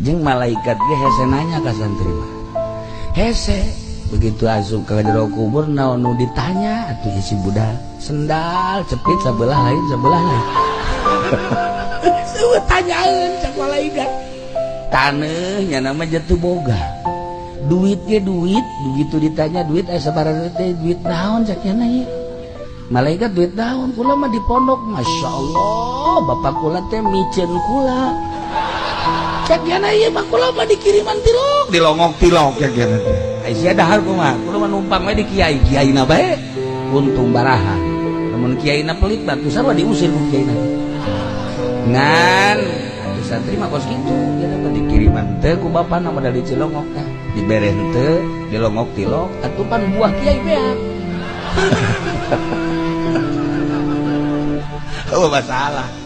Jeung malaikat ge hese nanya ka santri mah. Hese begitu asup ka jero kubur naon nu ditanya atuh si budak sendal cepit sebelah lain sebelah lain. Seueuh tanyaeun cak malaikat. Taneuh nya nama jatuh boga. Duit ge duit, begitu ditanya duit aya sabaraha teh duit naon cak nya ieu. Malaikat duit naon kula mah di pondok, Masya Allah bapak kula teh miceun kula. Cak nya ieu mah kula mah dikiriman tilok, dilongok tilok cak nya teh. Ai sia dahar kumaha? Kula mah numpang we di kiai, kiaina bae untung baraha. Lamun kiaina pelit batu sarua diusir ku kiaina. Ngan atuh santri mah kos kitu, dia dapat dikiriman teh ku bapana modal dicilongok tah. Dibere henteu, dilongok tilok, atuh pan buah kiai beak. Oh masalah.